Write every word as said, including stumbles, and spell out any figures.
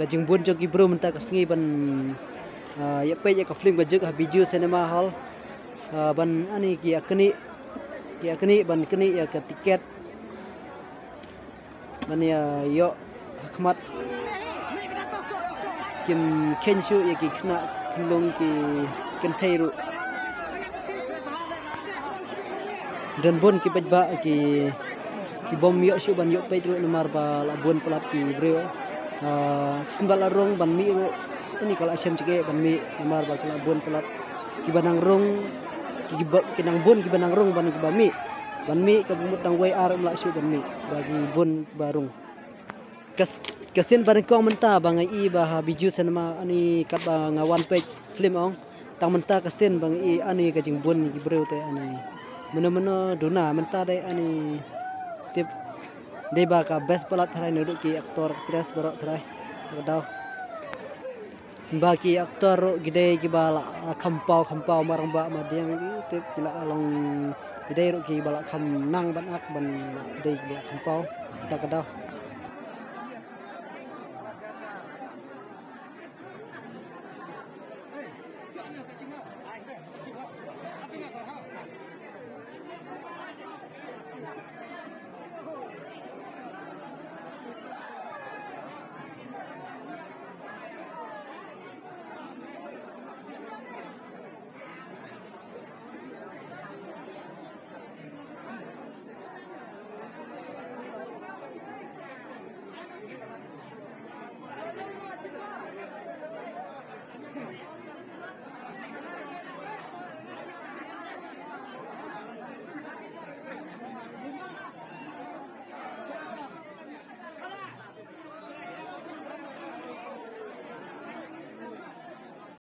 Ka jingbun jong ki briew mynta ka sngi ban, ah, ïa peit ïa ka film ka juk ha Bijou Cinema Hall. Ah, ban ani ki ïa knieh, ki ïa knieh ban knieh ïa ka tiket. Ban ïa ïoh ha khmat. Kim kheiñ shuh ïa ki khynnah khunlung ki kynthei ruh. Don bun ki paidbah ki, ki bym ïoh shuh ban ïoh peit ruh namar ba la bun palat ki briew. Ah, shisien ba la rung ban mih ruh. Ani ka la shem jingeh ban mih namar ba ka la bun palat. Kiba nang rung, kiba, ki nang bun kiba nang rung ban kiba mih. Ban mih ka mut tang wei ar ym lah shuh ban mih. Ba ki bun kiba rung. Ka s-, ka sien ba nyngkong mynta ba nga i ba ha Bijou Cinema ani katba nga wan peit film ong. Tang mynta ka sien ba nga i ani ka jingbun ki briew te ani. Mano mano duna mynta dei ani tip. Dei ba ka best palat tharai naduh ki actor actress baroh tharai. Ka daw. Ba ki actor ruh ki dei kiba la kham paw kham paw marang ba ma diang ki tip ki la long ki dei ruh kiba la kham nang ban ak ban la dei kiba kham paw. Ta ka daw.